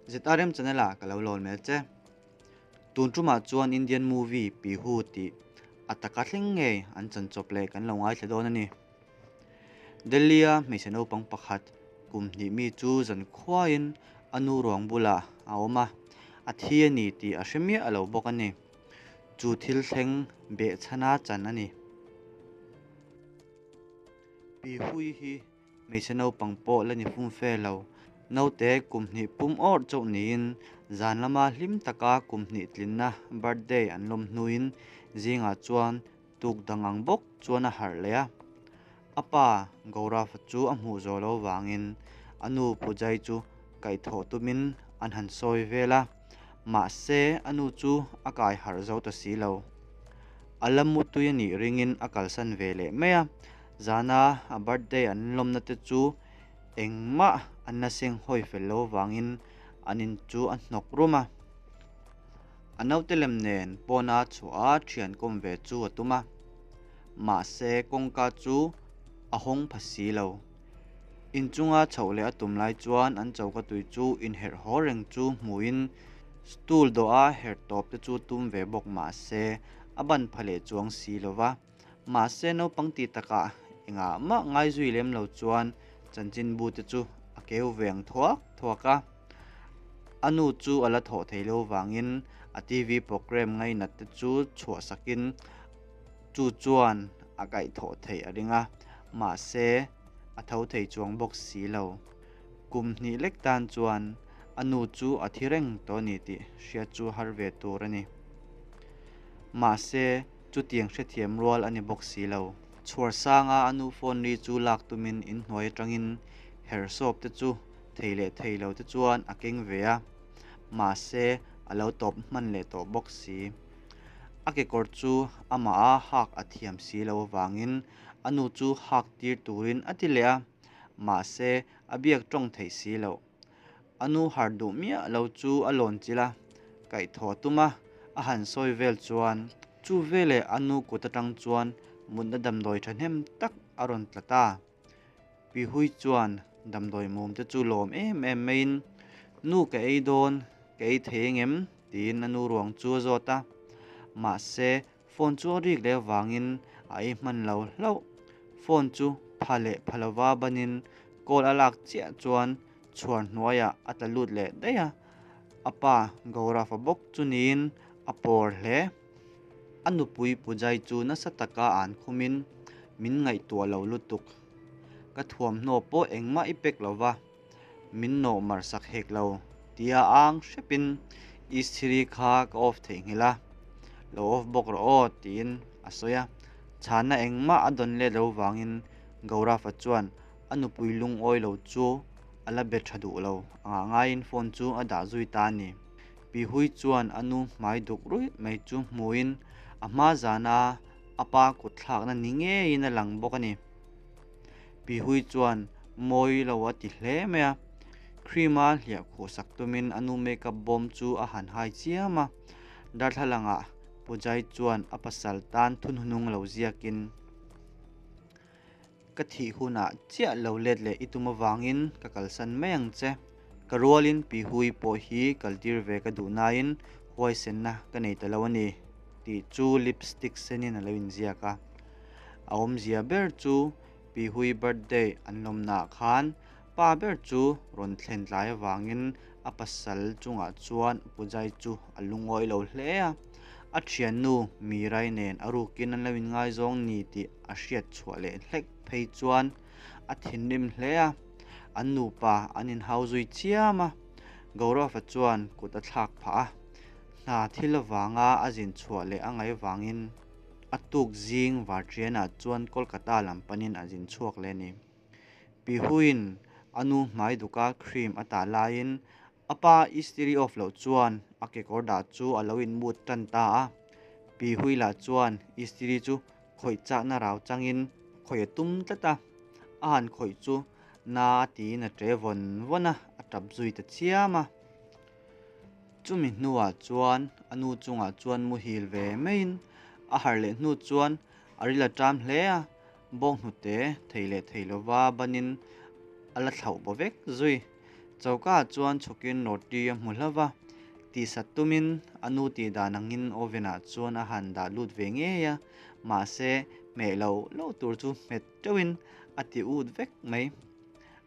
ZRM channel ah ka lo lawn mel che. Tun tumah chuan Indian movie Pihu tih a taka thleng ngei an chan chawp leh kan lo ngaithla dawn a ni. Delhi a hmeichhe naupang pakhat kum hnih mi chu zan khuaiin a nu ruang bulah a awm a, a thi a ni tih a hre miah lo bawk a ni. Chu thil thleng behchhana chan a ni. Pi Hui hi hmeichhe naupang pawh la ni fum fe lo. Naute kum hnih pum awrh chauh niin zan lama hlim taka kum hnih tlinna birthday an lawm hnuin zingah chuan tuk dang ang bawk chuan a harh leh a. A pa Gaurav chu a hmuh zawh loh vangin a nu Pujai chu kaihthawh tumin an han sawi vel a, mahse a nu chu a kai harh zo ta si lo. A la mutui a nih ringin a kalsan ve leh mai a, zana a birthday an lawmna te chu engmah an la seng hawi fel lo vangin an in chu a hnawk rum a. A naute lem nen pawna chhuah a thian kawm ve chu a tum a, mahse kawngka chu a hawng pha si lo. Inchunga chhoh leh a tum lai chuan an choka tui chu inherh haw reng chu hmuhin stool dawha herh tawp te chu tum ve bawk mahse a ban pha leh chuang si lo va. Mahse naupang ti takah engah mah ngai zui lem lo chuan chanchinbu te chu a keu ve ang thuak thuak a. A nu chu a la thawh thei lo vangin a TV programme ngainat te chu chhuah sakin chu chuan a kaihthawh theih a ring a, mahse a tho thei chuang bawk si lo. Kum hnih lek tan chuan a nu chu a thi reng tawh a ni tih hriat chu har ve tur a ni. Mahse chutiang hrethiam rual a ni bawk si lo. Chhuar sanga a nu phone ri chu lak tumin inhnuai atangin herhsawp te chu thei leh thei lo te chuan a keng ve a, mahse a lo tawp hman leh tawh bawk si. A kekawr chu amah a hak a thiam si lo avangin a nu chu hak tir turin a ti leh a, mahse a biak tawng theih si loh. A nu harh duh miah lo chu a lawn chilh a, kaihthawh a tum a, a han sawi vel chuan chu veleh a nu kut atang chuan mutna damdawi thahnem tak a rawn tla ta. Pi Hui chuan damdawi mum te chu lawm em em maiin, Nu ka ei dawn, ka ei thei engem? tiin a nu ruang chu a zawt a. Mahse, phone chu a rik leh avangin a ei hman lo hlauh. Phone chu pha leh pha lova banin call a lak chiah chuan chhuar hnuaiah a tla lut leh daih a. A pa Gaurav-a bawk chu niin a pawr hle. A nupui Pujai chu nasa taka an khumin min ngaihtuah lo lutuk. Ka thuamhnaw pawh engmah i pek lo va, min nawh mar sak hek lo tia ang hrepin Isthiri kha ka off theihnghilh a, lo off bawk rawh aw tiin a sawi a. Chhana engmah a dawn let lo vangin Gaurav-a chuan a nupui lungawi lo chu a la be tha duh lo angah ngaiin phone chu a dah zui ta a ni. Pi Hui chuan a nu hmai duk ruih mai chu hmuin a hma zana a pa kut thlakna ni ngeiin a lang bawk a ni. Pi Hui chuan mawi lo a ti hle mai a, cream a hliah khuh sak tumin a nu makeup bawm chu a han hai chiam a, darthlalangah Pujai chuan a pasal tan thunhnung lo ziakin, Ka thih hunah chiah lo let leh i tum avangin ka kalsan mai ang che. Ka rualin Pi Hui pawh hi kaltir ve ka duh nain huaisenna ka nei ta lo a ni tih chu lipstick senin a lo inziak a. A awmzia ber chu Pi Hui birthday an lawmnaah khan pa ber chu rawn thlen tlai avangin a pasal chungah chuan Pujai chu a lungawi lo hle a. A thiannu Mirai nen a rukin an lo inngaizawng ni tih a hriat chhuah leh hlek phei chuan a thinrim hle a, an nupa an inhau zui chiam a, Gaurav-a chuan kut a thlak phah a, hna thil avanga a zin chhuah leh a ngaih vangin a tuk zing Varṭianah chuan Kolkata lam panin a zin chhuak leh a ni. Pi Huiin a nu hmai duka cream a tah laiin A pa istiri off loh chuan a kekawr dah chu a lo inmut tan ta a. Pi Huila chuan istiri chu khawih chakna rau changin khawih a tum tlat a. A han khawih chu na a tiin a ṭe vawn vawn a, a ṭap zui ta chiam a. Chumi hnuah chuan a nu chungah chuan muhil ve maiin a harh leh hnu chuan a ril a ṭam hle a, bawnghnute thei leh thei lova banin a la thlauh baw vek zui. Choka ah chuan chhukin roti a hmu hlauh va, tihsat tumin a nu tih dan angin oven ah chuan a han dah lut ve ngei a, mahse hmeh loh loh tur chu hmet teuhin a ti ut vek mai.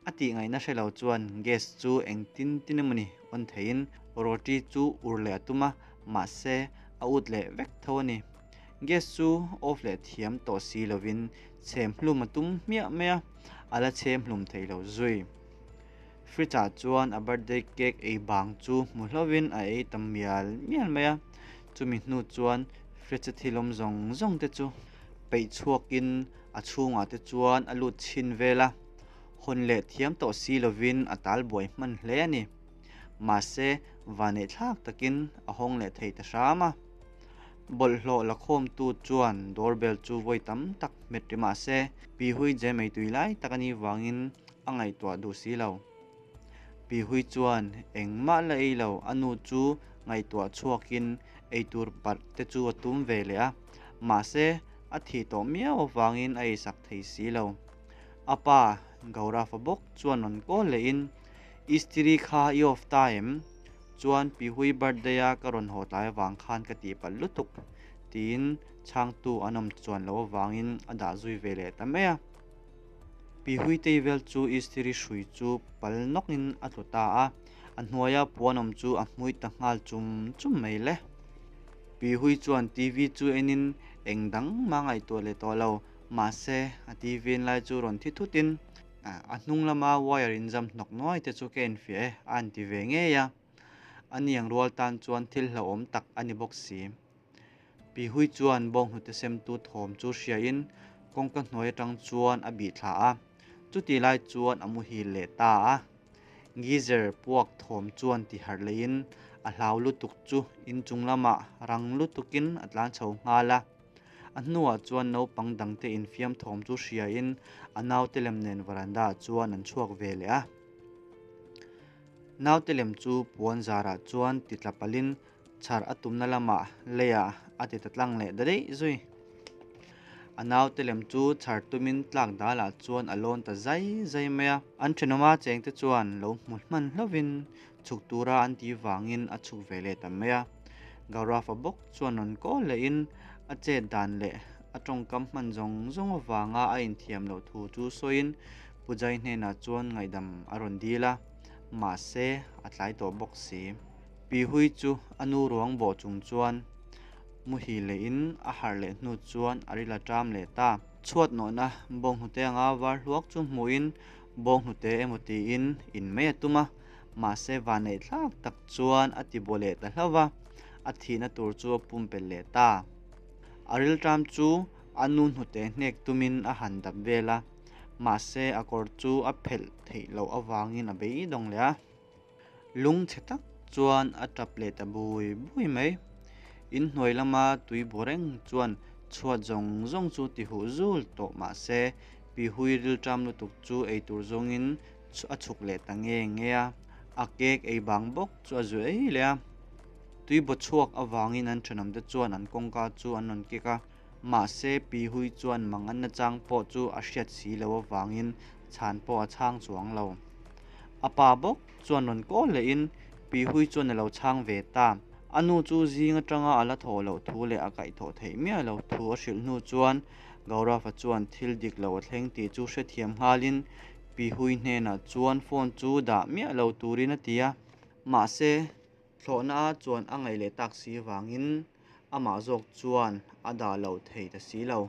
A tih ngaihna hre lo chuan gas chu engtin tin emawni on theiin roti chu ur leh a tum a, mahse a ut leh vek tho a ni. Gas chu off leh thiam tawh si lovin chhem hlum a tum hmiah mai a, a la chhem hlum thei lo zui. Fridge ah chuan a birthday cake ei bang chu hmu hlauhin a ei ta mial mial mai a, chumi hnu chuan fridge a thil awm zawng zawng te chu peih chhuakin a chhungah te chuan a lut chhin vel a, hawn leh thiam tawh si lovin a tal buai hman hle a ni. Mahse, vanneih thlak takin a hawng leh thei ta hram a. Bawlhhlawh la khawmtu chuan doorbell chu vawi tam tak hmet ri mah se, Pi Hui je mei tui lai tak a nih vangin a ngaihtuah duh si lo. Pi Hui chuan engmah la ei lo, a nu chu ngaihtuah chhuakin eitur parh te chu a tum ve leh a, mahse a thih tawh miau avangin a eisak thei si lo. A pa Gaurav-a bawk chuan rawn call lehin, Istiri kha i off ta em? Chuan Pi Hui birthday a ka rawn haw tlai avang khan ka tihpalh lutuk, tiin chhangtu an awm chuan loh avangin a dah zui ve leh ta mai a. Pi Hui tei vel chu istiri hrui chu pal nawkin a tlu ta a, a hnuaia puan awm chu a hmui ta nghal chum chum mai le. Pi Hui chuan TV chu enin eng dang mah ngaihtuah leh tawh lo, mahse a TV en lai chu rawn thi thutin a hnung lama wire inzam hnawk nuai te chu ka enfiah e a han ti ve ngei a, a niang rual tan chuan thil hlauhawm tak a ni bawk si. Pi Hui chuan bawnghnute semtu thawm chu hriain kawngka hnuai atang chuan a bih thla a, chutih lai chuan a muhil leh ta a. Geyser puak thawm chuan ti harh leiin a hlau lutuk chu inchung lamah rang lutukin a tlan chho nghal a. A hnuah chuan naupang dangte infiam thawm chu hriain a naute lem nen veranda ah chuan an chhuak ve leh a. Naute lem chu puan zarah chuan ti tla palhin Chhar a tumna lamah leiah a ti ta tlang leh da daih zui. A naute lem chu chhar tumin tlak dalah chuan a lawn ta zai zai mai a. An thenawma chengte chuan lo hmu hman hlauhin chhuk tura an tih vangin a chhuk ve leh ta mai a. Gaurav-a bawk chuan rawn kawl lehin a chet dan leh a tawngkam hman zawng zawng avanga a inthiam loh thu chu sawiin Pujai hnenah chuan ngaihdam a rawn dil a, mahse a tlai tawh bawk si. Pi Hui chu a nu ruang bawh chung chuan muhil lehin a harh leh hnu chuan a ril a ṭam leh ta. Chhuat nawhna bawnghnute anga var hluak chu hmuhin bawnghnute emaw tiin in mai a tum a, mahse vanneih thlak tak chuan a ti baw leh ta hlauh va, a thihna tur chu a pumpelh leh ta. A ril ṭam chu a nu hnute hnek tumin a han dap vel a, mahse a kawr chu a phelh theih loh avangin a beidawng leh a. Lung chhe tak chuan a tap leh ta bui bui mai. In hnuai lama tui bu reng chuan chhuat zawng zawng chu ti huh zul tawh mah se Pi Hui rilṭam lutuk chu ei tur zawngin a chhuk leh ta nge nge a, a cake ei bang bawk chu a zu ei leh a. Tui baw chhuak avangin an thenawmte chuan an kawngka chu an rawn kik a, mahse Pi Hui chuan mang an nachang pawh chu a hriat si loh avangin chhan pawh a chhang chuang lo. A pa bawk chuan rawn kawl lehin Pi Hui chuan a lo chhang ve ta. A nu chu zing atanga a la thawh loh thu leh a kaihthawh theih miah loh thu a hrilh hnu chuan Gaurav-a chuan thil dik lo a thleng tih chu hrethiam nghalin Pi Hui hnenah chuan phone chu dah miah lo turin a ti a. Mahse, thlawhna chuan a ngaih leh tak si vangin amah zawk chuan a dah loh thei ta si lo.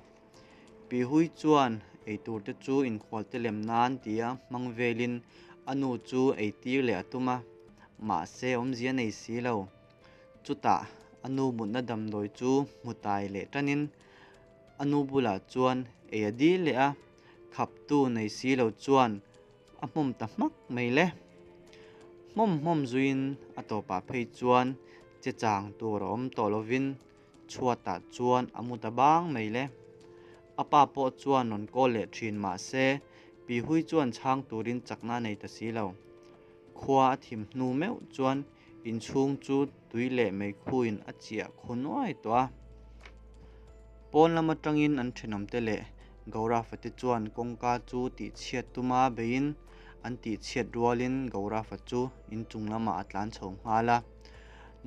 Pi Hui chuan eitur te chu inkhualte lem nan tia hmang velin a nu chu eitir leh a tum a, mahse awmzia nei si lo. Chutah a nu mutna damdawi chu hmu tai leh tanin a nu bulah chuan ei a dil leh a, khaptu nei si lo chuan a hmawm ta hmak mai le. Hmawm hmawm zuiin a tawpah phei chuan che chang tur a awm tawh lovin chhuatah chuan a mu ta bang mai le. A pa pawh chuan rawn call leh thin mah se Pi Hui chuan chhang turin chakna a nei ta si lo. Khua a thim hnu meuh chuan inchhung chu tui leh meikhuin a chiah khu nuai tawh a. Pawn lam atangin an thenawmte leh Gaurav-a te chuan kawngka chu tihchhiat tuma beiin an tih chhiat rualin Gaurav-a chu inchung lamah a tlan chho nghal a.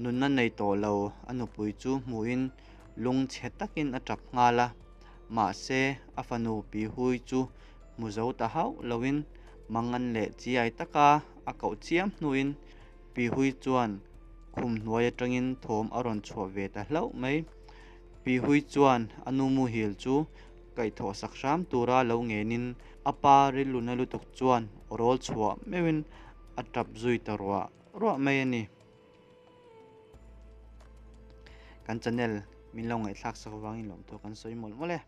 Nunna nei tawh lo a nupui chu hmuhin lungchhe takin a tap nghal a. Mahse, a fanu Pihui chu hmu zo ta hauh loin mangan leh chiai taka a koh chiam hnuin Pihui chuan khum hnuai atangin thawm a rawn chhuah ve ta hlauh mai. Pihui chuan a nu muhil chu kaihthawh sak hram tura lo ngenin a pa rilruna lutuk chuan rawl chhuah meuhin a tap zui ta ruah ruah mai a ni. Kan channel min lo ngaihthlak sak vangin lawmthu kan sawi mawlh mawlh e.